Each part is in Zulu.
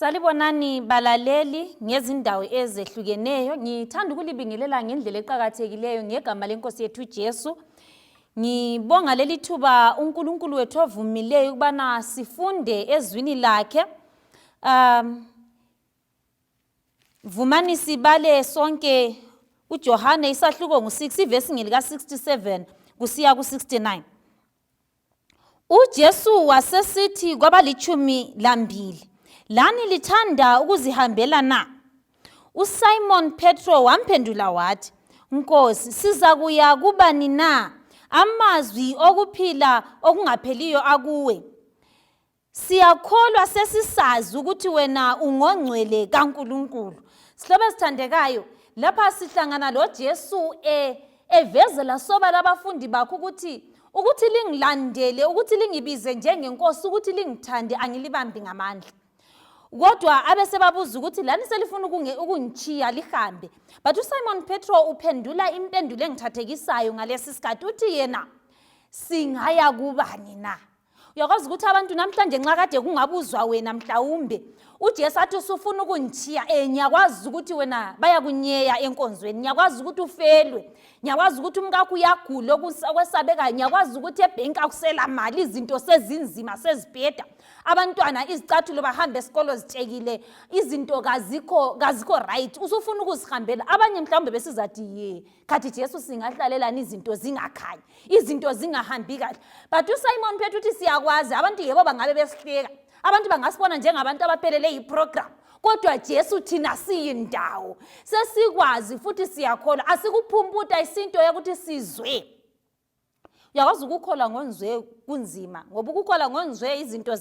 Salibonani balaleli ngezindawo ezehlukeneyo. Ngithanda ukulibingelela ngendlela eqakathekileyo ngegama lenkosi yethu uJesu. Ngibonga leli thuba uNkulunkulu wethu ovumileyo ukubana sifunde ezwini lakhe. Um, vumani sibale sonke uJohane isahluko ngu-6 ivesi ngelika-67 kusiya ku-69. UJesu wasesithi kwabalitshumi lambili, Lani lithanda ukuzihambela na? USimon Petro wamphendula wathi, Nkosi, sizakuya kubani na? Amazwi okuphila okungapheliyo akuwe. Siyakholwa sesisazi ukuthi wena ungongcwele kaNkulunkulu. Sihlobo esithandekayo, lapha sihlangana loJesu e, evezela sobala abafundi bakhe ukuthi ukuthi lingilandele, ukuthi lingibize njengenkosi, ukuthi lingithande angilibambi ngamandla. Kodwa abesebabuza ukuthi lani selifuna ukungitshiya lihambe. But uSimon Petro uphendula impendulo engithathekisayo ngalesi sikhathi uthi yena singaya kubani na? Uyakwazi ukuthi abantu namhlanje nxa kade kungabuzwa wena mhlawumbe uJesu athi usufuna ukungitshiya eh ngiyakwazi ukuthi wena bayakunyeya enkonzweni ngiyakwazi ukuthi ufelwe ngiyakwazi ukuthi umkakho uyagula okwesabekayo ngiyakwazi ukuthi ebhenki akusela mali izinto sezinzima sezibheda abantwana izicathulo bahamba esikolo zitshekile izinto kazikho kazikho right usufuna ukuzihambela abanye mhlawumbe besizathi ye khathi Jesu singahlalelani izinto zingakhanyi izinto zingahambi kahle but uSimon Petro uthi siyakwazi abantu yebo bangabe besihleka abantu bangasibona njengabantu abaphelele yiprogram kodwa Jesu thina siyindawo sesikwazi futhi siyakholwa asikuphumputa isinto yokuthi sizwe uyakwazi ukukholwa ngonzwe kunzima ngoba ukukholwa ngonzwe izinto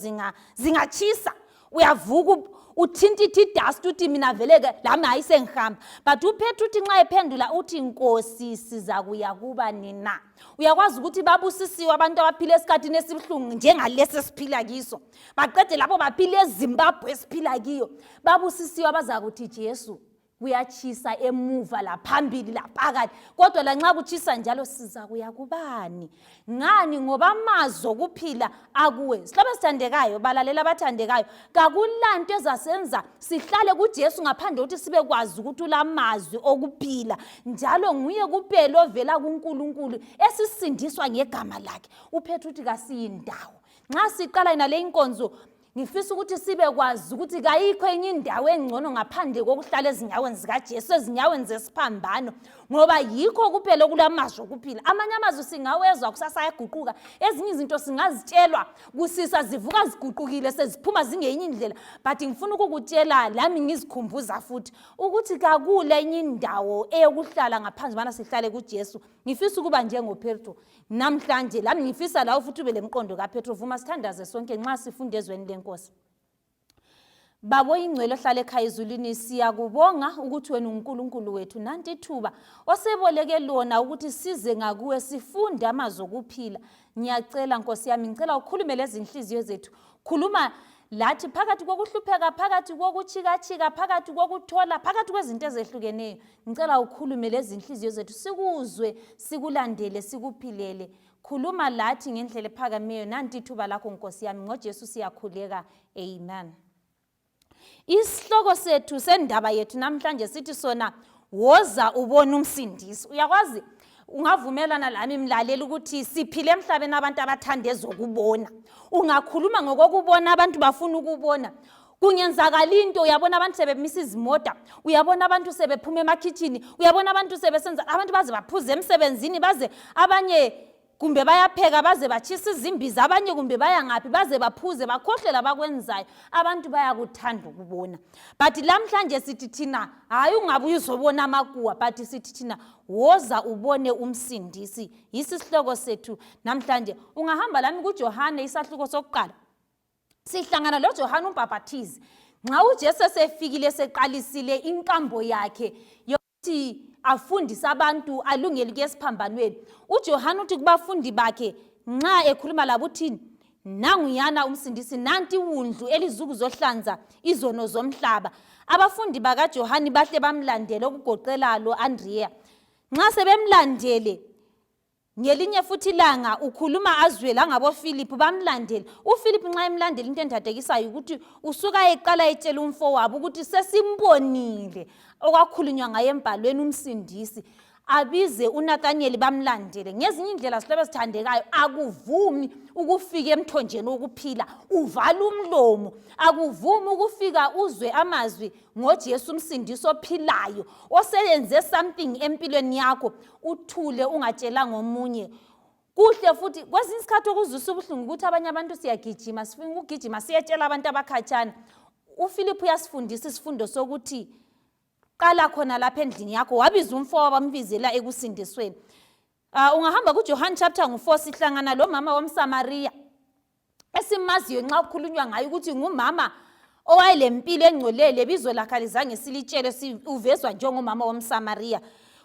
zingatshisa uyavuka uthinta ithi idust uthi mina vele-ke lami hayi sengihamba but uphetha uthi nxa ephendula uthi nkosi siza kuya kuba nina uyakwazi ukuthi babusisiwe abantu abaphila esikhathini esibuhlungu njengalesi esiphila kiso baqede lapho baphila ezimbabwe esiphila kiyo babusisiwe abaza kuthi jesu kuyatshisa emuva laphambili laphakathi kodwa lanxa kutshisa njalo siza kuya kubani ngani ngoba amazwi okuphila akuwe sihlobo esithandekayo balalela abathandekayo kakulanto ezasenza sihlale kujesu ngaphandle kokuthi sibe kwazi ukuthi ulamazwi okuphila njalo nguye kuphela ovela kunkulunkulu esisindiswa ngegama lakhe uphetha uthi kasiyindawo nxa siqala yona le inkonzo Ngifisa ukuthi sibe kwazi ukuthi kayikho enye indawo engcono ngaphandle kokuhlala ezinyaweni zikaJesu, ezinyaweni zesiphambano, ngoba yikho kuphela okulamazwi okuphila. Amanye amazwi singawezwa kusasa ayaguquka, ezinye izinto singazitshelwa kusisa zivuka ziguqukile seziphuma zingenye indlela. But ngifuna ukukutshela lami ngizikhumbuza futhi ukuthi kakula enye indawo eyokuhlala ngaphandle bana sihlale kuJesu. Ngifisa ukuba njengoPetro namhlanje lami ngifisa lawe futhi ube lemqondo kaPetro. Vuma sithandaze sonke nxa sifunda ezweni lenkosi. Baba oyingcwele ohlala ekhaya ezulwini siyakubonga ukuthi wena unguNkulunkulu wethu nanti ithuba oseboleke lona ukuthi size ngakuwe sifunde amazwi okuphila ngiyacela Nkosi yami ngicela ukhulume lezinhliziyo zethu khuluma lathi phakathi kokuhlupheka phakathi kokutshikatshika phakathi kokuthola phakathi kwezinto ezehlukeneyo ngicela ukhulume lezinhliziyo zethu sikuzwe sikulandele sikuphilele khuluma lathi ngendlela ephakameyo nanti ithuba lakho nkosi yami ngojesu siyakhuleka amen isihloko sethu sendaba yethu namhlanje sithi sona woza ubone umsindisi uyakwazi ungavumelana lami mlaleli ukuthi siphile emhlabeni abantu abathanda ezokubona ungakhuluma ngokokubona abantu bafuna ukubona kungenzakala into uyabona abantu sebemisa izimota uyabona abantu sebephuma emakhitshini uyabona abantu sebesenza abantu baze baphuze emsebenzini baze abanye kumbe bayapheka baze batshisa izimbiza abanye kumbe baya ngaphi baze baphuze bakhohlwe labakwenzayo abantu bayakuthanda ukubona but lamhlanje sithi thina hhayi ungabuye uzobona amakuwa but sithi thina woza ubone umsindisi yisi sihloko sethu namhlanje ungahamba lami kujohane isahluko sokuqala sihlangana loJohane umbhaphathizi nxa uJesu esefikile eseqalisile inkambo yakhe yokuthi afundise abantu alungele ukuya esiphambanweni uJohane uthi kubafundi bakhe nxa ekhuluma labo uthini nanguyana umsindisi nanti iwundlu elizukuzohlanza izono zomhlaba abafundi bakaJohane bahle bamlandele okugoqela lo Andreya nxa sebemlandele Ngelinye futhi ilanga ukhuluma azwe langabo Philip bamlandela. UPhilip nxa emlandela into endadekisayo ukuthi usuka eqala etshela umfowabo ukuthi sesimbonile okwakhulunywa ngaye embhalweni umsindisi abize uNathaniel bamlandele. Ngezinye indlela sihlobo esithandekayo akuvumi ukufika emthonjeni wokuphila uvala umlomo, akuvumi ukufika uzwe amazwi ngoJesu umsindisi ophilayo oseyenze something empilweni yakho uthule ungatshelanga omunye. Kuhle futhi kwesinye isikhathi okuzwisa ubuhlungu ukuthi abanye abantu siyagijima, sifuna ukugijima siyetshela abantu abakhatshana. UPhilip uyasifundisa isifundo sokuthi qala khona lapha endlini yakho, wabiza umfowabo wambizela ekusindisweni. Ungahamba kuJohn chapter ngu-4 sihlangana lomama womSamariya esimaziyo nxa kukhulunywa ngaye ukuthi ngumama owayelempilo engcolele, ibizo lakhe alizange silitshele, uvezwa njengomama womSamariya.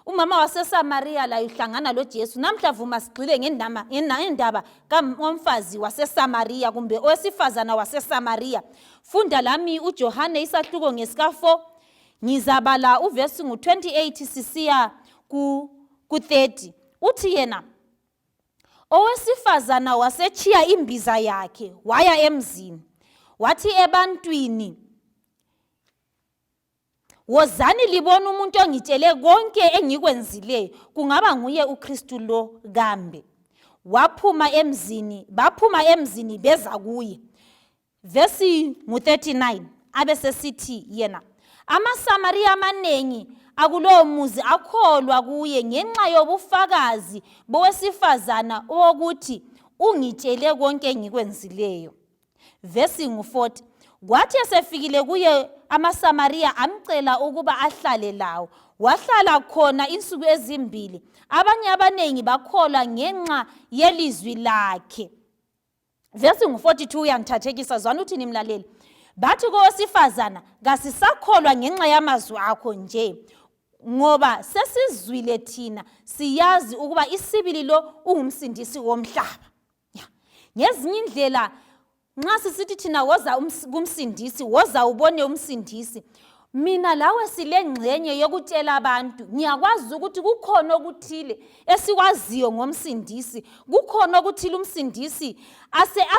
Umama waseSamariya laye uhlangana loJesu. Namhla vuma sigxile ngendaba kamfazi waseSamariya kumbe owesifazana waseSamariya. Funda lami uJohane isahluko ngesika-4, ngizabala uvesi ngu-28 sisiya ku-30. Uthi yena, owesifazana wasechiya imbiza yakhe waya emzini, wathi ebantwini, wozani libone umuntu ongitshele konke engikwenzileyo, kungaba nguye uKristu lo kambe. Waphuma emzini, baphuma emzini beza kuye. Vesi ngu-39 abesesithi yena, amaSamariya amaningi akulowo muzi akholwa kuye ngenxa yobufakazi bowesifazana owokuthi ungitshele konke engikwenzileyo. Vesi ngu-40 kwathi esefikile kuye amaSamariya amcela ukuba ahlale lawo. Wahlala khona insuku ezimbili. Abanye abanengi bakholwa ngenxa yelizwi lakhe. Vesi ngu-42 uyangithathekisa, zwana uthini mlaleli. Bathi kowesifazana, kasisakholwa ngenxa yamazwi akho nje, ngoba sesizwile thina siyazi ukuba isibili lo ungumsindisi womhlaba. Ngezinye indlela nxa sisithi thina woza kumsindisi, woza ubone umsindisi, mina lawe silengxenye yokutshela abantu. Ngiyakwazi ukuthi kukhona okuthile esikwaziyo ngomsindisi, kukhona okuthile umsindisi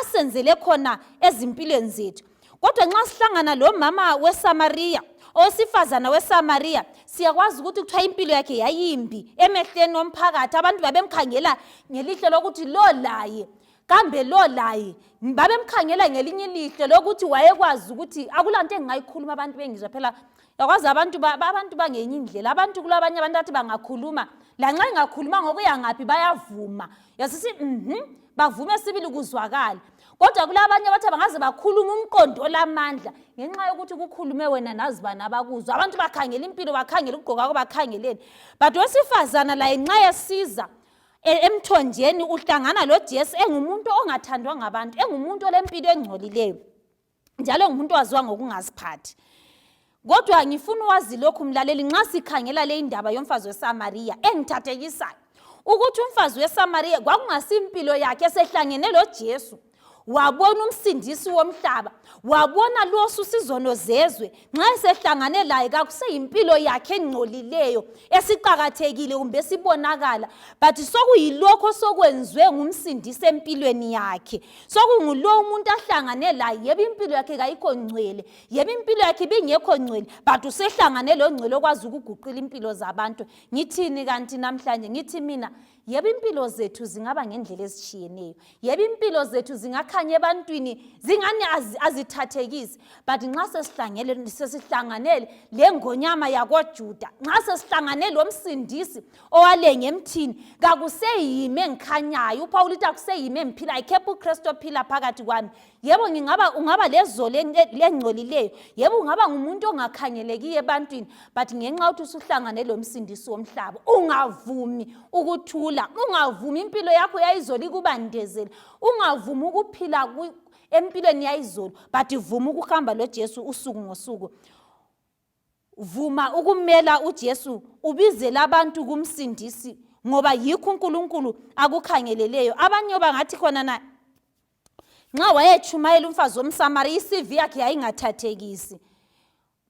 asenzele khona ezimpilweni zethu. Kodwa nxa sihlangana lomama weSamariya, owesifazana weSamariya, siyakwazi ukuthi kuthiwa impilo yakhe yayimbi emehlweni omphakathi. Abantu babemkhangela ngelihlo lokuthi lo laye kambe lo laye, babemkhangela ngelinye ilihlo lokuthi wayekwazi ukuthi akulanto engingayikhuluma abantu bengizwa. Phela yakwazi abantu abantu bangenye indlela, abantu kulabanye abantu athi bangakhuluma lanxa engakhuluma ngokuya ngaphi bayavuma, yasisi bavume sibili kuzwakala. Kodwa kulabanye abathi bangaze bakhuluma umqondo olamandla ngenxa yokuthi kukhulume wena nazibani abakuzwa. Abantu bakhangela impilo, bakhangela ukugqoka kwakho, bakhangeleni. But wesifazana laye nxa esiza emthonjeni uhlangana loJesu engumuntu ongathandwa ngabantu, engumuntu olempilo engcolileyo, njalo engumuntu owaziwa ngokungaziphathi. Kodwa ngifuna wazi lokhu mlaleli, nxa sikhangela le indaba yomfazi weSamariya engithathekisayo, ukuthi umfazi weSamariya kwakungasimpilo yakhe esehlangene loJesu, wabona umsindisi womhlaba, wabona lo osusa izono zezwe. Nxa esehlangane laye kakuseyimpilo yakhe engcolileyo esiqakathekile kumbe esibonakala, but sokuyilokho sokwenziwe ngumsindisi empilweni yakhe. Sokungulo umuntu ahlangane laye, yebo impilo yakhe kayikho ngcwele, yebo impilo yakhe ibingekho ngcwele, but usehlangane lo ngcwele okwazi ukuguqula impilo zabantu. Ngithini kanti namhlanje? Ngithi mina, yebo impilo zethu zingaba ngendlela ezitshiyeneyo, yebo impilo zethu zingakhanya ebantwini zingani azithathekisi, but nxa sesihlanganele le ngonyama yakoJuda, nxa sesihlangane lo msindisi owalenga emthini, kakuseyimi engikhanyayo. UPawuli uthi akuseyimi engiphilayo, khepha uKristu ophila phakathi kwami. Yebo ungaba lezolo lengcolileyo, yebo ungaba ngumuntu ongakhangelekiyo ebantwini, but ngenxa yokuthi usuhlangane lo msindisi womhlaba, ungavumi ukuthula, ungavumi impilo yakho yayizolo ikubandezele, ungavumi ukuphila empilweni yayizolo, but vuma ukuhamba loJesu usuku ngosuku. Vuma ukumela uJesu, ubizele abantu kumsindisi, ngoba yikho uNkulunkulu akukhangeleleyo. Abanye bangathi khona na nxa wayetshumayela umfazi womSamariya, i-CV yakhe yayingathathekisi,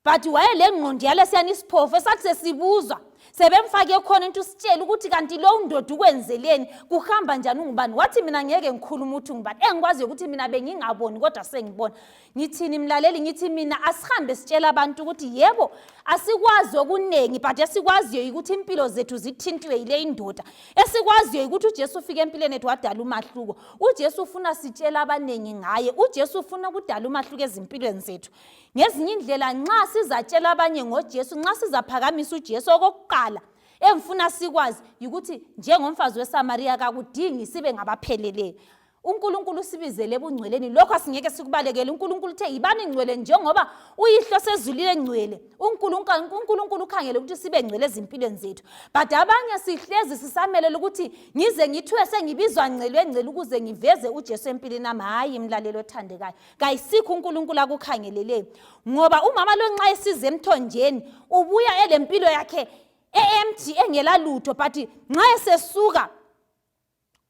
but wayelengqondo yalesiyana isiphofu esathi sesibuzwa Sebemfake khona into usitshela ukuthi kanti lo ndoda ukwenzeleni, kuhamba njani, ungubani? Wathi mina ngeke ngikhulume ukuthi ungubani, engikwaziyo ukuthi mina bengingaboni kodwa sengibona. Ngithini mlaleli? Ngithi mina asihambe sitshela abantu ukuthi yebo asikwazi okuningi, but esikwaziyo ukuthi impilo zethu zithintiwe yile indoda. Esikwaziyo ukuthi uJesu ufike empilweni ethu wadala umahluko. UJesu ufuna sitshela abaningi ngaye. UJesu ufuna ukudala umahluko ezimpilweni zethu. Ngezinye indlela nxa sizatshela abanye ngoJesu, nxa sizaphakamisa uJesu, okokuqala engifuna sikwazi yikuthi njengomfazi weSamariya kakudingi sibe ngabapheleleyo. UNkulunkulu usibizele ebungcweleni, lokho asingeke sikubalekele. UNkulunkulu uthe yibani ngcwele njengoba uyihlo sezulile ngcwele. UNkulunkulu ukhangele ukuthi sibe ngcwele ezimpilweni zethu, but abanye sihlezi sisamelela ukuthi ngize ngithiwe sengibizwa ngcele ngcele ukuze ngiveze uJesu empilweni yami. Hhayi mlaleli othandekayo, kayisikho uNkulunkulu akukhangeleleyo, ngoba umama lo nxa esize emthonjeni ubuya elempilo yakhe e-empty engela lutho, but nxa esesuka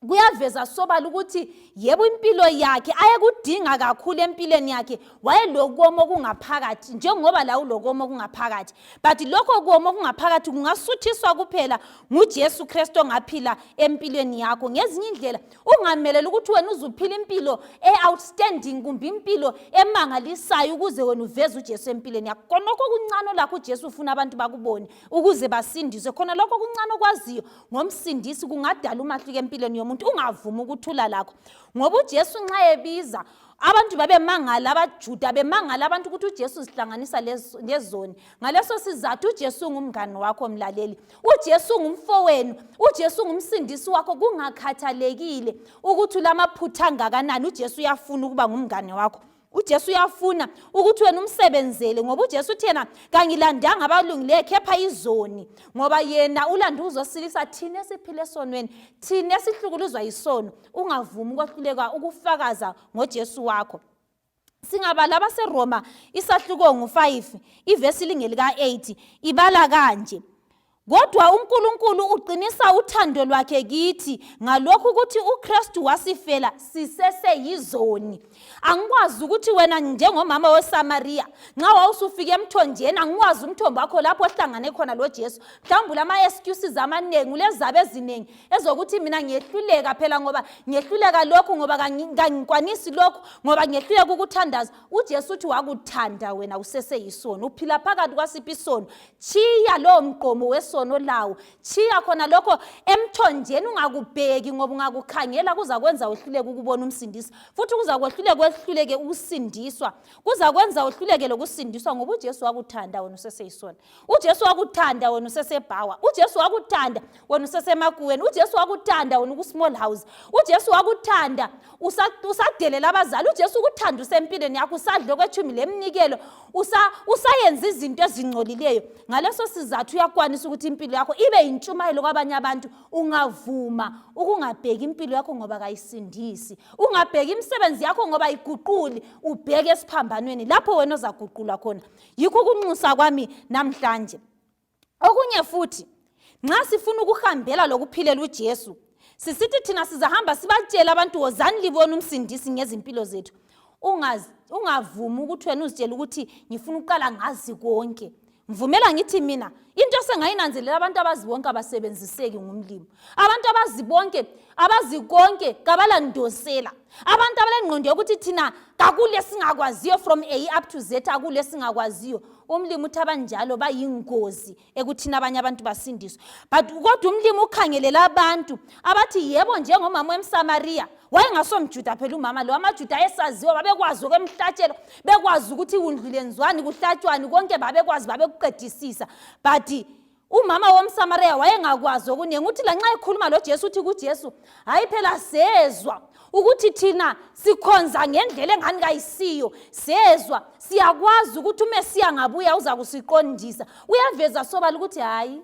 kuyaveza sobala ukuthi yebo impilo yakhe ayekudinga kakhulu empilweni yakhe wayelokoma okungaphakathi, njengoba la ulokoma okungaphakathi, but lokho koma okungaphakathi kungasuthiswa kuphela nguJesu Kristu ongaphila empilweni yakho. Ngezinye indlela ungamelela ukuthi wena uzuphila impilo e-outstanding kumbe impilo emangalisayo ukuze wena uveze uJesu empilweni yakho. Khonokho okuncane olakho uJesu ufuna abantu bakubone ukuze basindiswe. Khona lokho okuncane okwaziyo ngomsindisi kungadala umahluko empilweni yomuntu. Ungavumi ukuthula lakho, ngoba uJesu nxa ebiza abantu babemangala, abaJuda bemangala abantu ukuthi uJesu uzihlanganisa lezoni. Ngaleso sizathu uJesu ungumngani wakho mlaleli, uJesu ungumfowenu, uJesu ungumsindisi wakho, kungakhathalekile ukuthi ulamaphutha angakanani. uJesu uyafuna ukuba ngumngane wakho. uJesu uyafuna ukuthi wena umsebenzele, ngoba uJesu uthi yena kangilandanga abalungileyo kepha izoni, ngoba yena ulanda ukuzosilisa thina esiphila esonweni, thina esihlukuluzwa yisono. Ungavumi ukwehluleka ukufakaza ngoJesu wakho. Singabala abaseRoma isahluko ngu-5 ivesi lingelika-8, ibala kanje: kodwa uNkulunkulu uqinisa uthando lwakhe kithi ngalokhu ukuthi uKristu wasifela siseseyizoni. Angikwazi ukuthi wena njengomama weSamariya nxa wawusufika emthonjeni, angikwazi umthombo wakho lapho ohlangane khona lo Jesu, mhlawumbe ulama-excuses amaningi, ulezaba eziningi ezokuthi mina ngiyehluleka phela, ngoba ngiyehluleka lokhu, ngoba kangikwanisi lokhu, ngoba ngiyehluleka ukuthandaza. uJesu uthi wakuthanda wena useseyisoni. Uphila phakathi kwasiphi isono? Tshiya lowo mgqomo wesono lawo, tshiya khona lokho emthonjeni, ungakubheki, ngoba ungakukhangela kuzakwenza wehluleke ukubona umsindisi, futhi kuzakwehluleka wehluleke ukusindiswa, kuzakwenza wehluleke lokusindiswa, ngoba uJesu wakuthanda wena useseyisona. uJesu wakuthanda wena usesebhawa. uJesu wakuthanda wena usesemakuweni. uJesu wakuthanda wena uku-small house. uJesu wakuthanda usadelela abazali. uJesu ukuthanda usempilweni yakho, usadla okwetshumi lemnikelo, usayenza izinto ezingcolileyo. Ngaleso sizathu uyakwanisa ukuthi impilo yakho ibe yintshumayelo kwabanye abantu. Ungavuma ukungabheki impilo yakho ngoba kayisindisi, ungabheki imisebenzi yakho ngoba iguquli, ubheke esiphambanweni lapho wena ozaguqulwa khona. Yikho ukunxusa kwami namhlanje. Okunye futhi, nxa sifuna ukuhambela lokuphilela uJesu, sisithi thina sizahamba sibatshele abantu wozani libone umsindisi ngezimpilo zethu, ungavumi ukuthi wena uzitshele ukuthi ngifuna ukuqala ngazi konke. Mvumela ngithi mina into esengayinanzelela, abantu abazi bonke abasebenziseki ngumlimi. Abantu abazi bonke, abazi konke kabalandosela. Abantu abalengqondo yokuthi thina kakule singakwaziyo from A up to Z, akule singakwaziyo. Umlimi uthi abanjalo bayingozi ekuthini abanye abantu basindiswe. But kodwa umlimi ukhangelela abantu abathi yebo, njengomama wemSamariya wayengasomjuda phela umama lo. AmaJuda ayesaziwa, babekwazi okwemhlatshelo, bekwazi ukuthi wundlu lenzwani, kuhlatshwani, konke babekwazi, babekuqedisisa. But umama womSamariya wayengakwazi okuningi. Uthi lanxa ekhuluma lo Jesu, uthi kuJesu, hayi phela sezwa ukuthi thina sikhonza ngendlela engani kayisiyo, sezwa siyakwazi ukuthi uMesiya ngabuya uza kusiqondisa. Uyaveza sobala ukuthi hayi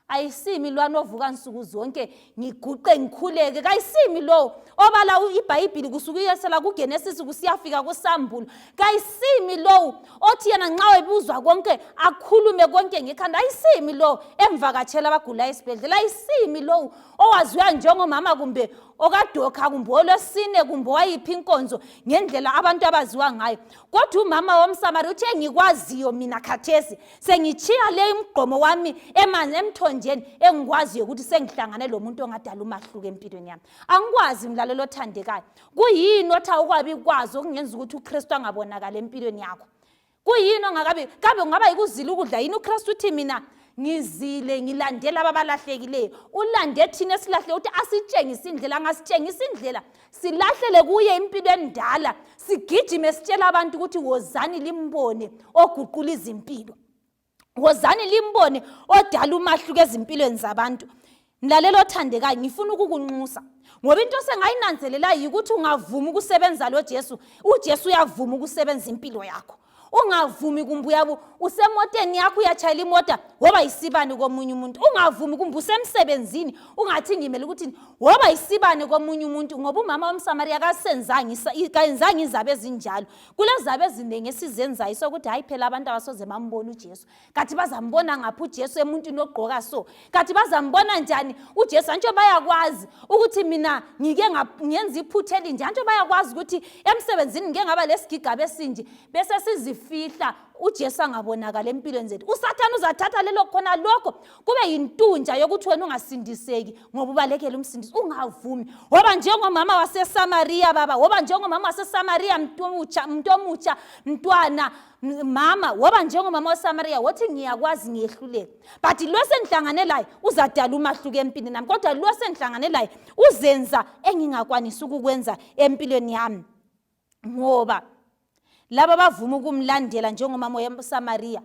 ayisimi lwana ovuka nsuku zonke ngiguqe ngikhuleke, kayisimi lowo obala iBhayibhili kusukuyesela kuGenesis kusiyafika kuSambulo, kayisimi lowo othi yena nxa webuzwa konke akhulume konke ngekhanda, ayisimi lowo emvakatshela abagulayo esibhedlela, ayisimi lowo owaziwa njengomama kumbe okadokha kumbe olwesine kumbe wayiphi inkonzo ngendlela abantu abaziwa ngayo. Kodwa umama womSamariya uthe engikwaziyo mina khathesi sengitshiya le imgqomo wami emanzi emthonjeni engikwaziyo ukuthi sengihlangane lo muntu ongadala umahluko empilweni yami. Angikwazi mlalelo othandekayo, kuyini othi awukwabi kwazi okungenza ukuthi uKristu angabonakali empilweni yakho? Kuyini ongakabi kambe kungaba yikuzila ukudla yini? UKristu uthi mina ngizile ngilandela ababalahlekileyo. Ulande thina esilahle ukuthi asitshengise indlela. Angasitshengisa indlela silahlele kuye impilo endala, sigijime sitshela abantu ukuthi wozani limbone oguqula izimpilo, wozani limbone odala umahluko ezimpilweni zabantu. Mlalelo othandekayo, ngifuna ukukunxusa ngoba into osengayinanzelela yikuthi ungavuma ukusebenza lo Jesu, uJesu uyavuma ukusebenza impilo yakho. Ungavumi kumbe uyabu usemoteni yakho uyatshayela imota woba yisibane komunye umuntu. Ungavumi kumbe usemsebenzini ungathi ngimele ukuthi woba yisibane komunye umuntu, ngoba umama womSamariya kasenzanga kayenzanga izaba ezinjalo. Kulezaba eziningi esizenzayo sokuthi hayi phela abantu abasoze bambona uJesu. Kathi bazambona ngaphi uJesu emuntwini ogqoka so? Kathi bazambona njani uJesu? Antsho bayakwazi ukuthi mina ngike ngenza iphutha elinje. Antsho bayakwazi ukuthi emsebenzini ngike ngaba lesigigaba esinje. Bese sizifihla uJesu angabonakala empilweni zethu. USathane uzathatha lelo khona lokho kube yintunja yokuthi wena ungasindiseki ngoba ubalekela umsindisi. Ungavumi. Woba njengomama waseSamariya baba, woba njengomama waseSamariya mntu omutsha, mntwana, mama, woba njengomama waseSamariya wothi ngiyakwazi ngiyehluleka, but lo sengihlangane laye uzadala umahluko empilweni nami, kodwa lo sengihlangane laye uzenza engingakwanisi ukukwenza empilweni yami. Ngoba laba bavuma ukumlandela njengomama waseSamariya,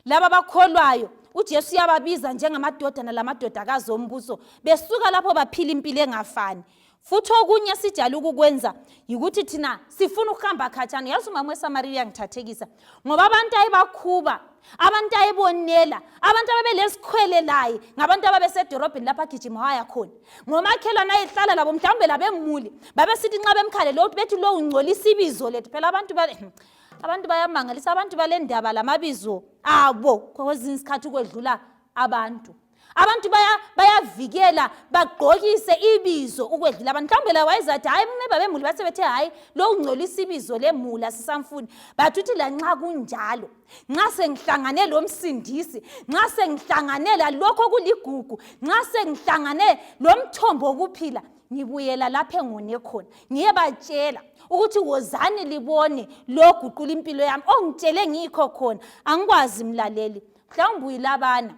laba bakholwayo uJesu uyababiza njengamadodana lamadodakazi ombuso, besuka lapho baphila impilo engafani. Futhi okunye sijale ukukwenza yikuthi thina sifuna ukuhamba khatshana. Yazi umama weSamariya uyangithathekisa ngoba abantu ayebakhuba, abantu ayebonela, abantu ababelesikhwele laye ngabantu ababesedorobheni lapho agijima waya khona. Ngomakhelwane ayehlala labo, mhlawumbe labemuli, babesithi nxa bemkhalele ukuthi bethi lo ungcolisa ibizo lethu. Phela abantu bayamangalisa, abantu balendaba lamabizo abo kwezinye isikhathi ukwedlula abantu. Abantu bayavikela bagqokise ibizo ukwedlula abantu. Mhlawumbe la wayezathi hayi maybe abemuli basebethe hayi lo ungcolisa ibizo lemuli asisamfuni. But uthi lanxa kunjalo, nxa sengihlangane lo msindisi, nxa sengihlangane lalokho okuligugu, nxa sengihlangane lo mthombo wokuphila, ngibuyela lapho engone khona ngiyebatshela ukuthi wozani libone lo guqula impilo yami ongitshele ngikho khona. Angikwazi mlaleli, mhlawumbe uyilabana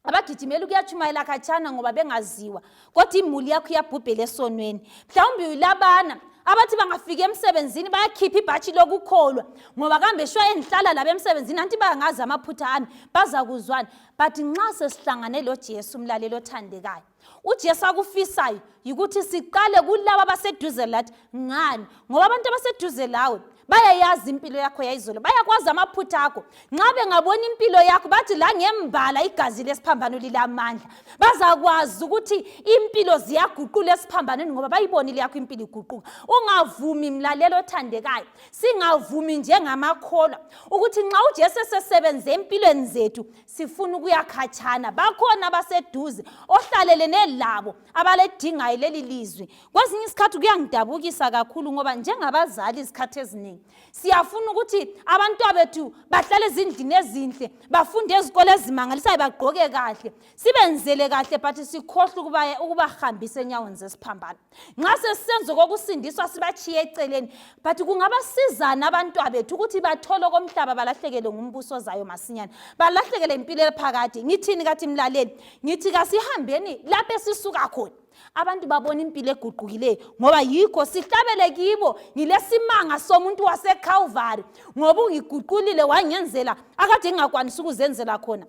abagijimela ukuyatshumayela khatshana ngoba bengaziwa, kodwa imuli yakho iyabhubhela esonweni. Mhlawumbe uyilabana abathi bangafika emsebenzini bayakhipha ibhatshi lokukholwa ngoba kambe shwa engihlala labo emsebenzini anti bayangazi amaphutha ami bazakuzwana. But nxa sesihlangane lo Jesu mlaleli othandekayo, uJesu akufisayo yikuthi siqale kulaba abaseduze lathi. Ngani? Ngoba abantu abaseduze lawe bayayazi impilo yakho yayizolo, bayakwazi amaphutha akho. Nxa bengabona impilo yakho bathi la ngembala igazi lesiphambano lilamandla, bazakwazi ukuthi impilo ziyaguqula esiphambanweni ngoba bayibonile yakho impilo iguquka. Ungavumi mlalelo othandekayo, singavumi njengamakholwa ukuthi nxa uJesu esesebenze empilweni zethu sifuna ukuya khatshana. Bakhona abaseduze ohlalelene labo abaledingayo leli lizwi. Kwezinye isikhathi kuyangidabukisa kakhulu ngoba njengabazali izikhathi eziningi siyafuna ukuthi abantwabethu bahlale ezindlini ezinhle, bafunde ezikolo ezimangalisayo, bagqoke kahle, sibenzele kahle, but sikhohlwe ukubahambisa enyaweni zesiphambano. Nxa sesisenza kokusindiswa sibatshiye eceleni, but kungabasizana abantwabethu ukuthi bathole komhlaba, balahlekele ngumbuso ozayo masinyane, balahlekele impilo ephakade. Ngithini kathi mlaleli? Ngithi kasihambeni lapho esisuka khona, abantu babona impilo eguqukileyo, ngoba yikho sihlabele kibo ngilesimanga somuntu waseCalvary, ngoba ungiguqulile wangenzela akade ngingakwanisi ukuzenzela khona.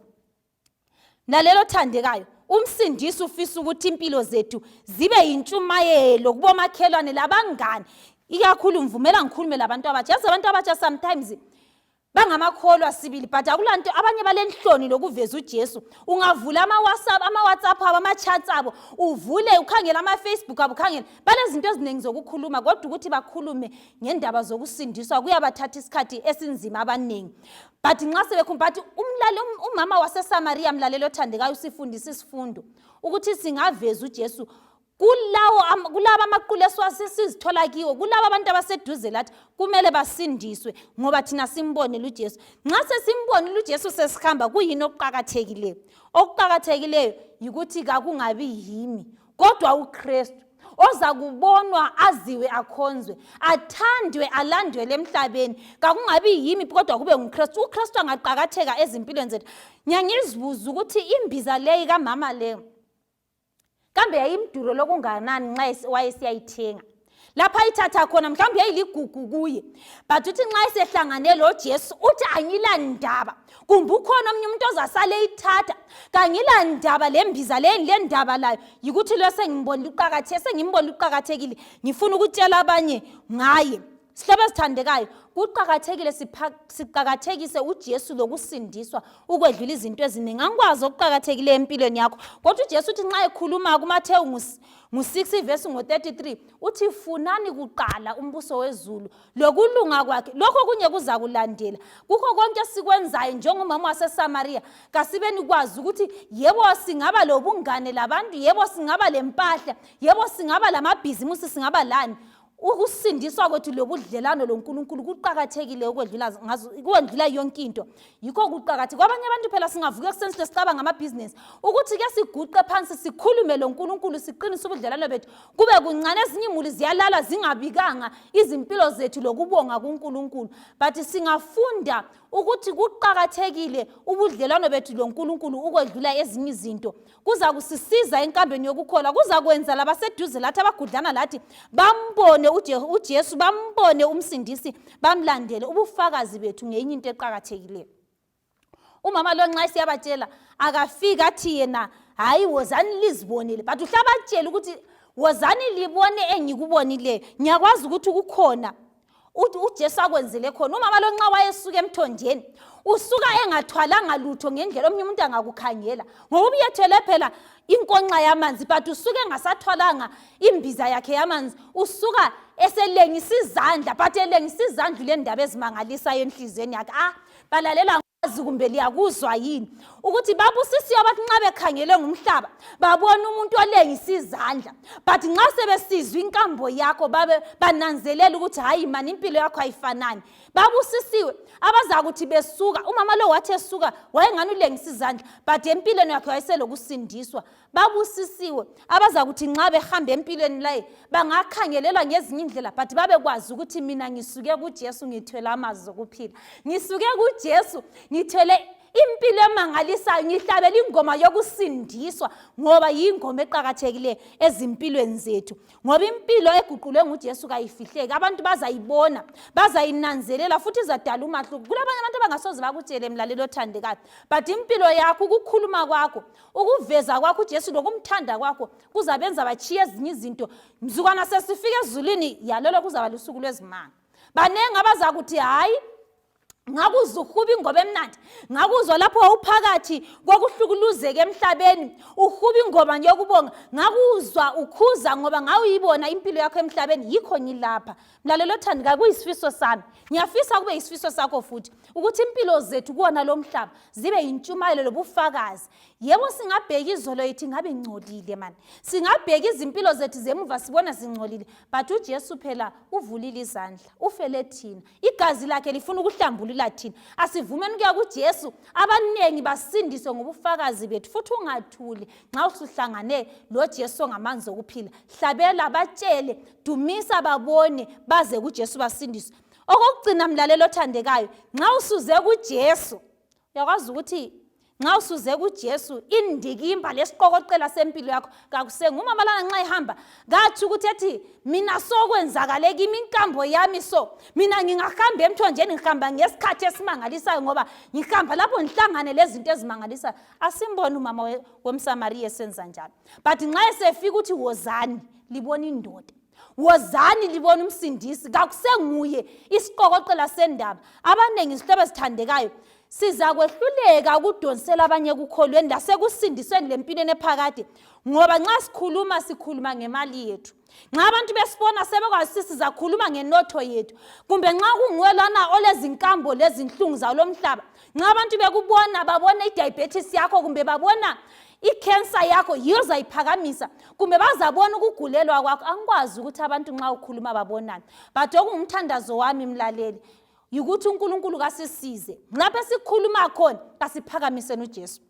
Mlalelo othandekayo, umsindisi ufisa ukuthi impilo zethu zibe yintshumayelo kubomakhelwane labangani. Ikakhulu ngivumela ngikhulume labantu abatsha. Yazi abantu abatsha sometimes bangamakholwa sibili, but akulanto, abanye balenhloni lokuveza uJesu. Ungavula ama-WhatsApp, ama-WhatsApp abo, ama-chats abo, uvule ukhangele ama-Facebook abo, ukhangele, balezinto eziningi zokukhuluma, kodwa ukuthi bakhulume ngendaba zokusindiswa kuyabathatha isikhathi esinzima abaningi. But nxa sebekhuluma, but umama waseSamariya mlaleli othandekayo usifundisa isifundo ukuthi singaveza uJesu. Kulawo kulaba amaqulu esizithola kiwo, kulaba abantu abaseduze lathi kumele basindiswe ngoba thina simbonile uJesu. Nxa sesimbonile uJesu sesihamba, kuyini okuqakathekileyo? Okuqakathekileyo yikuthi kakungabi yimi kodwa uKristu oza kubonwa, aziwe, akhonzwe, athandwe, alandwele emhlabeni. Kakungabi yimi kodwa kube nguKristu. UKristu angaqakatheka ezimpilweni zethu. Ngiyangizibuza ukuthi imbiza leyi kamama leyo kambe yayimduro lokunganani nxa wayesiyayithenga lapha ayithatha khona, mhlawumbe yayiligugu kuye, but uthi nxa esehlangane lo Jesu uthi angilandaba, kumbe ukhona omunye umuntu ozasale eyithatha, kangilandaba lembiza leyi, lendaba layo yikuthi lo sengimbonile uqakatheke, sengimbonile uqakathekile, ngifuna ukutshela abanye ngaye. Sihlobo esithandekayo, kuqakathekile siqakathekise uJesu lokusindiswa ukwedlula izinto eziningi. Angikwazi okuqakathekileyo empilweni yakho, kodwa uJesu uthi nxa ekhuluma kuMathewu ngu-6 ivesi ngo-33 uthi funani kuqala umbuso wezulu lokulunga kwakhe, lokho kunye kuzakulandela. Kukho konke esikwenzayo njengomama waseSamariya, kasibeni kwazi ukuthi yebo singaba lobungane labantu, yebo singaba lempahla, yebo singaba lamabhizimusi, singaba lani, ukusindiswa kwethu lobudlelano loNkulunkulu kuqakathekile ukwedlula ngazo, ukwedlula yonke into. Yikho kuqakathekile. Kwabanye abantu phela singavuka ekuseni sihle sicabanga amabhizinesi, ukuthi ke siguqe phansi sikhulume loNkulunkulu, siqinise ubudlelano bethu kube kuncane. Ezinye imuli ziyalala zingabikanga izimpilo zethu lokubonga kuNkulunkulu, but singafunda ukuthi kuqakathekile ubudlelwano bethu loNkulunkulu ukwedlula ezinye izinto, kuza kusisiza enkambeni yokukholwa, kuzakwenza labaseduze lathi, abagudlana lathi, bambone uJesu, bambone umsindisi, bamlandele. Ubufakazi bethu ngeyinye into eqakathekileyo. Umama lo nxa esiyabatshela akafiki athi yena hayi wozani lizibonele, but uhlabatshela ukuthi wozani libone engikubonileyo, ngiyakwazi ukuthi kukhona uJesu akwenzele khona. Umama lo nxa wayesuka emthonjeni usuka engathwalanga lutho ngendlela omunye umuntu angakukhangela, ngoba ubuyethwele phela inkonxa yamanzi, but usuke engasathwalanga imbiza yakhe yamanzi, usuka eselengisa izandla, but elengisa izandla ulendaba ezimangalisayo enhliziyweni yakhe. Ah, balalela azi kumbe liyakuzwa yini ukuthi babusisiwe abathi nxa bekhangele ngumhlaba babona umuntu olengisa izandla, but nxa sebesizwa inkambo yakho babe bananzelela ukuthi hayi mani, impilo yakho ayifanani. Babusisiwe abazakuthi besuka. Umama lo wathi esuka wayengani ulengisa izandla, but empilweni yakhe wayeselokusindiswa. Babusisiwe abazakuthi nxa behamba empilweni laye bangakhangelelwa ngezinye indlela, but babekwazi ukuthi mina ngisuke kuJesu ngithwele amazwi okuphila, ngisuke kuJesu ngithwele impilo emangalisayo, ngihlabela ingoma yokusindiswa, ngoba yingoma eqakathekileyo ezimpilweni zethu, ngoba impilo eguqulwe nguJesu kayifihleki. Abantu bazayibona, bazayinanzelela, futhi izadala umahluko. Kulabanye abantu abangasoze bakutshele, mlaleli othandekayo, but impilo yakho, ukukhuluma kwakho, ukuveza kwakho uJesu lokumthanda kwakho kuzabenza batshiye ezinye izinto. Mzukwana sesifika ezulwini yalolo kuzaba lusuku lwezimanga, baningi abazakuthi hayi, ngakuzwa uhuba ingoma emnandi, ngakuzwa lapho wawuphakathi kokuhlukuluzeka emhlabeni uhuba ingoma yokubonga, ngakuzwa ukhuza ngoba ngawuyibona impilo yakho emhlabeni, yikho ngilapha. Mlalelo othandekayo, kuyisifiso sami, ngiyafisa kube yisifiso sakho futhi ukuthi impilo zethu kuwona lo mhlaba zibe yintshumayelo lobufakazi. Yebo, singabheka izolo yethu ingabe ingcolile mani, singabheka izimpilo zethu zemuva sibona zingcolile, but uJesu phela uvulile izandla, ufele thina, igazi lakhe lifuna ukuhlambulula thina. Asivumeni ukuya kuJesu, abaningi basindiswe ngobufakazi bethu. Futhi ungathuli nxa usuhlangane loJesu ongamanzi okuphila. Hlabela, batshele, dumisa, babone, baze kuJesu basindiswe. Okokugcina, mlalelo othandekayo, nxa usuze kuJesu, uyakwazi ukuthi nxa usuze kuJesu indikimba lesiqokoqela sempilo yakho kakusengumama lana nxa ehamba kathi ukuthi ethi mina sokwenzakale kimi, inkambo yami, so mina ngingahamba emthonjeni, ngihamba ngesikhathi esimangalisayo, ngoba ngihamba lapho ngihlangane lezinto ezimangalisayo. Asimboni umama wemSamariya esenza njalo, but nxa esefika ukuthi wozani libona indoda, wozani libona umsindisi, kakusenguye isiqokoqela sendaba. Abaningi, izihlobo ezithandekayo, sizakwehluleka ukudonsela abanye ekukholweni lasekusindisweni lempilweni ephakade, ngoba nxa sikhuluma sikhuluma ngemali yethu. Nxa abantu besibona sebekwazi sizakhuluma ngenotho yethu, kumbe nxa kunguwe lana olezinkambo lezinhlungu zawo lomhlaba, nxa abantu bekubona babona i-diabetes yakho, kumbe babona Ikhensa yakho yiyo ozayiphakamisa, kumbe bazabona ukugulelwa kwakho. Angikwazi ukuthi abantu nxa ukhuluma babonani, but okungumthandazo wami mlaleli yikuthi uNkulunkulu kasisize lapho esikhuluma khona, kasiphakamiseni uJesu,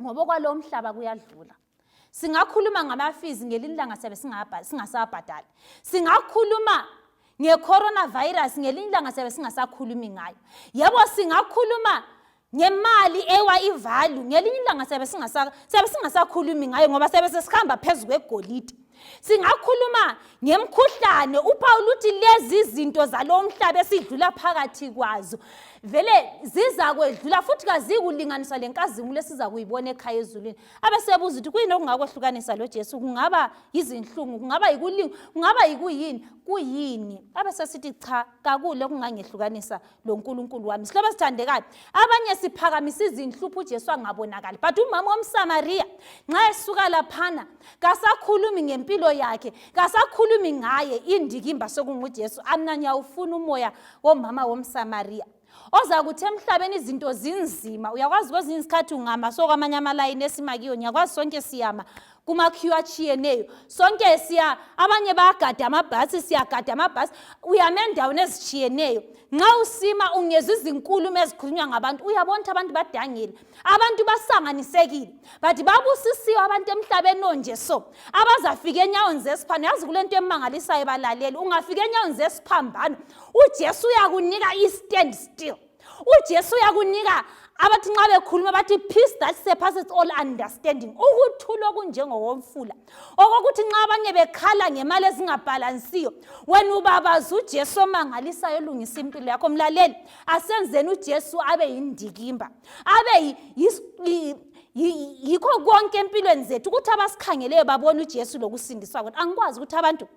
ngoba okwalowo mhlaba kuyadlula. Singakhuluma ngamafizi, ngelinye ilanga siyabe singasabhadali. Singakhuluma nge-coronavirus, ngelinye ilanga siyabe singasakhulumi ngayo. Yebo, singakhuluma ngemali ewa ivalue, ngelinye ilanga siyabe singasakhulumi ngayo, ngoba siyabe sesihamba phezu kwegolide. Singakhuluma ngemkhuhlane, uPawulu uthi lezi zinto zalo mhlaba esidlula phakathi kwazo vele zizakwedlula, futhi kazikulinganiswa lenkazimulo esiza kuyibona ekhaya ezulwini. Abesebuza ukuthi kuyini okungakwehlukanisa lo Jesu? Kungaba yizinhlungu, kungaba yikulinga, kungaba yikuyini, kuyini? Abesesithi cha, kakule okungangehlukanisa lo Nkulunkulu wami. Sihlobo esithandekayo, abanye siphakamisa izinhlupho, uJesu angabonakali, but umama womSamariya nxa esuka laphana kasakhulumi ngempilo yakhe, kasakhulumi ngaye, indikimba sokunguJesu. Amna ngiyawufuna umoya womama womSamariya oza kuthi emhlabeni izinto zinzima. Uyakwazi kwezinye izikhathi ungama so kwamanye amalayini esimakiyo, ngiyakwazi sonke siyama kumakhiwo atshiyeneyo, sonke siya, abanye bayagada amabhasi, siyagada amabhasi, uyama endaweni ezitshiyeneyo. Nxa usima ungezwa izinkulumo ezikhulunywa ngabantu, uyabona ukuthi abantu badangile, abantu basanganisekile, but babusisiwe abantu emhlabeni onje so abazafika enyaweni zesiphambano. Yazi kule nto emangalisayo balaleli, ungafika enyaweni zesiphambano uJesu uyakunika i-stand still, uJesu uyakunika abathi nxa bekhuluma bathi peace that surpasses all understanding, ukuthula okunjengowomfula, okokuthi nxa abanye bekhala ngemali ezingabhalansiyo, wena ubabaza uJesu omangalisayo olungisa impilo yakho. Mlaleli, asenzeni uJesu abe yindikimba, abe yikho konke empilweni zethu, ukuthi abasikhangeleyo babone uJesu lokusindiswa kwethu. Angikwazi ukuthi abantu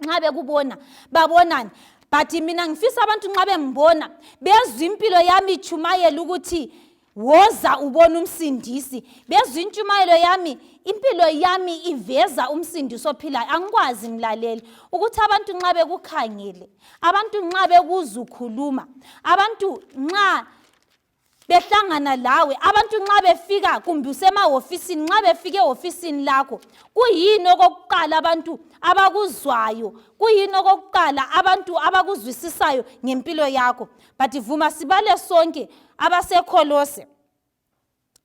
nxa bekubona babonani, but mina ngifisa abantu nxa bembona bezwa impilo yami ichumayela ukuthi woza ubone umsindisi, bezwa intshumayelo yami, impilo yami iveza umsindisi ophilayo. Angikwazi mlaleli ukuthi abantu nxa bekukhangele, abantu nxa bekuzwa ukhuluma, abantu nxa behlangana lawe, abantu nxa befika kumbe usemahofisini, nxa befika ehofisini lakho, kuyini okokuqala abantu abakuzwayo? Kuyini okokuqala abantu abakuzwisisayo ngempilo yakho? But vuma sibale sonke abaseKholose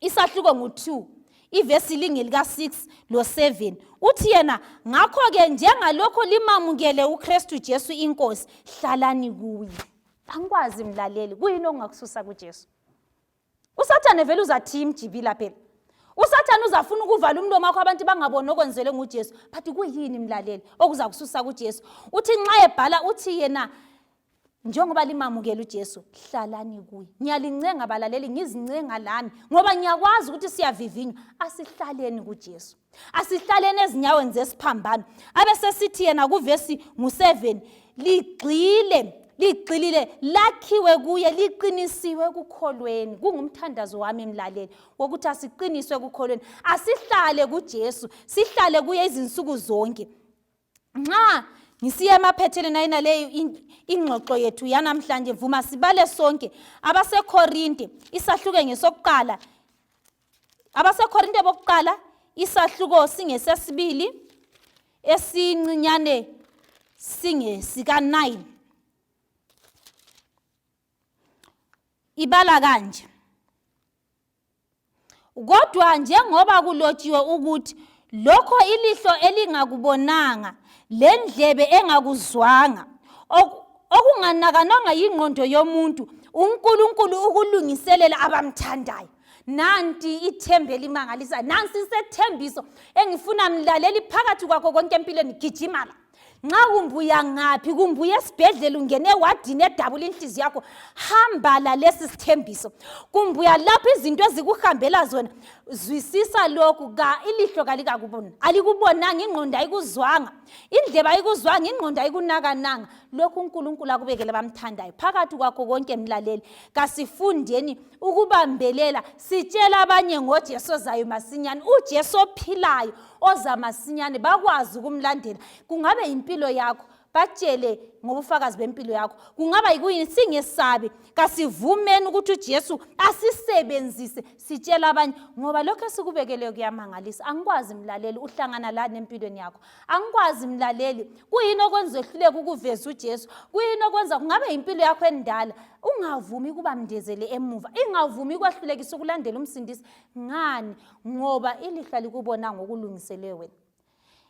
isahluko ngu-2, ivesi lingelika-6 lo-7. Uthi yena, ngakho-ke njengalokho limamukele uKristu Jesu inkosi, hlalani kuye. Angikwazi mlaleli, kuyini okungakususa kuJesu? USathane vele uzathiya imjibila phela. USathane uzafuna ukuvala umlomo wakho, abantu bangaboni okwenzelwe nguJesu, but kuyini mlaleli okuza kususa kuJesu? Uthi nxa ebhala uthi yena, njengoba limamukela uJesu, hlalani kuye. Ngiyalincenga balaleli, ngizincenga lami, ngoba ngiyakwazi ukuthi siyavivinywa. Asihlaleni kuJesu, asihlaleni ezinyaweni zesiphambano. Abesesithi yena kuvesi ngu-7, ligxile, ligxilile, lakhiwe kuye, liqinisiwe ekukholweni. Kungumthandazo wami mlaleli wokuthi asiqiniswe ekukholweni, asihlale kuJesu, sihlale kuye izinsuku zonke. Nxa ngisiya emaphethelweni ayina leyo ingxoxo yethu yanamhlanje, vuma sibale sonke abaseKorinte isahluke ngesokuqala, abaseKorinte bokuqala isahluko singesesibili, esincinyane singesika-9. Ibala kanje: kodwa njengoba kulotshiwe ukuthi, lokho ilihlo elingakubonanga lendlebe engakuzwanga, okunganakanwanga yingqondo yomuntu, uNkulunkulu ukulungiselela abamthandayo. Nanti ithemba elimangalisa, nansi isethembiso engifuna mlaleli phakathi kwakho konke empilweni. Gijima la, nxa kumbe uya ngaphi, kumbe uye esibhedlela, ungene ewadini edabula inhliziyo yakho, hamba lalesi sithembiso. Kumbe uya lapho izinto ezikuhambela zona, zwisisa lokhu: ka ilihlo kalikakubona, alikubonanga, ingqondo ayikuzwanga, indlebe ayikuzwanga, ingqondo ayikunakananga lokhu uNkulunkulu akubekele bamthandayo. Phakathi kwakho konke mlaleli, kasifundeni ukubambelela, sitshela abanye ngoJesu ozayo masinyane, uJesu ophilayo oza masinyane, bakwazi ukumlandela. Kungabe yimpilo yakho. Batshele ngobufakazi bempilo yakho. Kungaba yikuyini? Singesabi, kasivumeni ukuthi uJesu asisebenzise sitshela abanye, ngoba lokho esikubekeleyo kuyamangalisa. Angikwazi mlaleli, uhlangana lani empilweni yakho? Angikwazi mlaleli, kuyini okwenza wehluleka ukuveza uJesu? Kuyini okwenza kungabe yimpilo yakho endala? Ungavumi ukuba mndezele emuva, ingavumi ukwahlulekisa ukulandela uMsindisi. Ngani? Ngoba ilihla likubona ngokulungiselwe wena.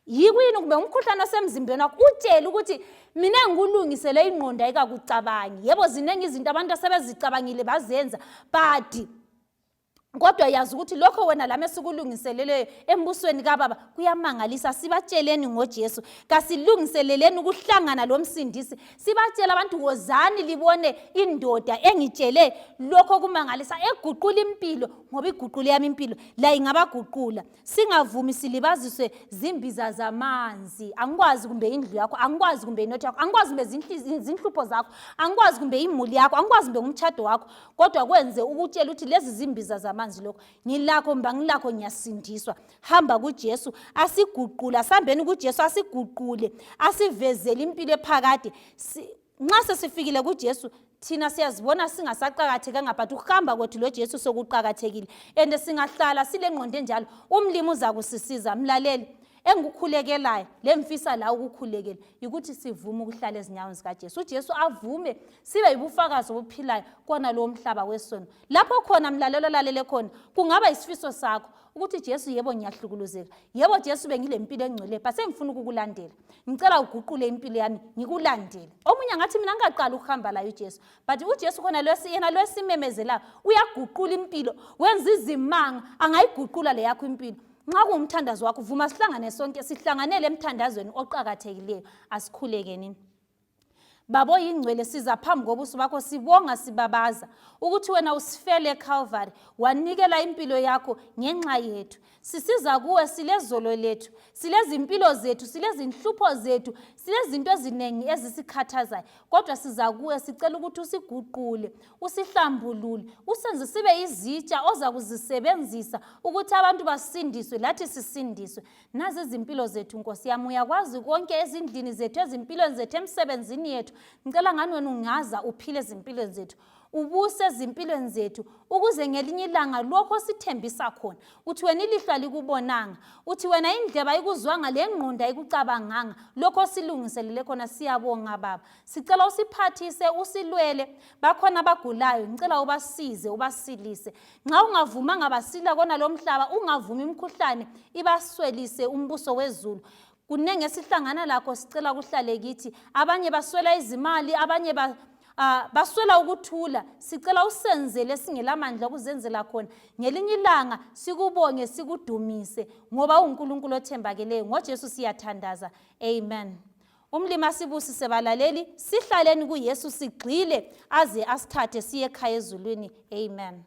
Yikuyini kumbe umkhuhlane osemzimbeni wakho? Utshele ukuthi mina ngikulungisele, ingqondo ayikakucabangi. Yebo, ziningi izinto abantu asebezicabangile bazenza, but kodwa yazi ukuthi lokho wena lami esikulungiseleleyo embusweni kababa kuyamangalisa. Sibatsheleni ngoJesu, kasilungiseleleni ukuhlangana loMsindisi. Sibatshela abantu, wozani libone indoda engitshele lokho kumangalisa, eguqula impilo, ngoba iguqule yami impilo la ingabaguqula. Singavumi silibaziswe zimbiza zamanzi. Angikwazi kumbe indlu yakho, angikwazi kumbe inotho yakho, angikwazi kumbe zinhlupho zakho, angikwazi kumbe imuli yakho, angikwazi kumbe ngumtshado wakho, kodwa kwenze ukutshela ukuthi lezi zimbiza zamanzi, lokho ngilakho kumbe angilakho, ngiyasindiswa. Hamba kuJesu asiguqule, asihambeni kuJesu asiguqule, asivezele impilo ephakade. Nxa sesifikile kuJesu, thina siyazibona singasaqakathekanga, but ukuhamba kwethu loJesu sokuqakathekile, and singahlala sile ngqondo enjalo, umlimi uzakusisiza. Mlaleli, engikukhulekelayo lemfisa la ukukhulekela yikuthi sivume ukuhlala ezinyaweni zikaJesu, uJesu avume sibe yibufakazi obuphilayo kona lowo mhlaba wesono. Lapho khona mlalelo olalele khona, kungaba yisifiso sakho ukuthi, Jesu, yebo ngiyahlukuluzeka, yebo Jesu bengilempilo engcwele, but sengifuna ukukulandela, ngicela uguqule impilo yami ngikulandele. Omunye angathi, mina ngingaqala ukuhamba layo uJesu, but uJesu khona yena lwesimemezelayo uyaguqula impilo, wenza izimanga, angayiguqula le yakho impilo. Nxa kuwumthandazo wakho, vuma sihlangane sonke, sihlanganele emthandazweni oqakathekileyo. Asikhulekeni. Baba oyingcwele, siza phambi kobuso bakho sibonga, sibabaza ukuthi wena usifele eCalvary, wanikela impilo yakho ngenxa yethu. Sisiza kuwe silezolo lethu, silezimpilo zethu, silezinhlupho zethu, silezinto eziningi ezisikhathazayo, kodwa siza kuwe sicela ukuthi usiguqule, usihlambulule, usenze sibe izitsha oza kuzisebenzisa ukuthi abantu basindiswe, lathi sisindiswe. Nazi izimpilo zethu, Nkosi yami, uyakwazi konke ezindlini zethu, ezimpilweni zethu, emsebenzini yethu. Ngicela ngani wena ungaza uphile ezimpilweni zethu, ubuse ezimpilweni zethu, ukuze ngelinye ilanga lokho osithembisa khona, uthi wena ilihlo alikubonanga, uthi wena indleba ayikuzwanga, le ngqondo ayikucabanganga, lokho osilungiselele khona. Siyabonga Baba, sicela usiphathise, usilwele. Bakhona abagulayo, ngicela ubasize, ubasilise. Nxa ungavumanga basila kona lo mhlaba, ungavumi imikhuhlane ibaswelise umbuso wezulu. Kuningi esihlangana lakho, sicela kuhlale kithi. Abanye baswela izimali, abanye baswela ukuthula. Sicela usenzele esingelamandla okuzenzela khona. Ngelinye ilanga sikubonge, sikudumise, ngoba uNkulunkulu othembakeleyo. NgoJesu siyathandaza, amen. Umlimi asibusise balaleli, sihlaleni kuYesu, sigxile aze asithathe siye ekhaya ezulwini, amen.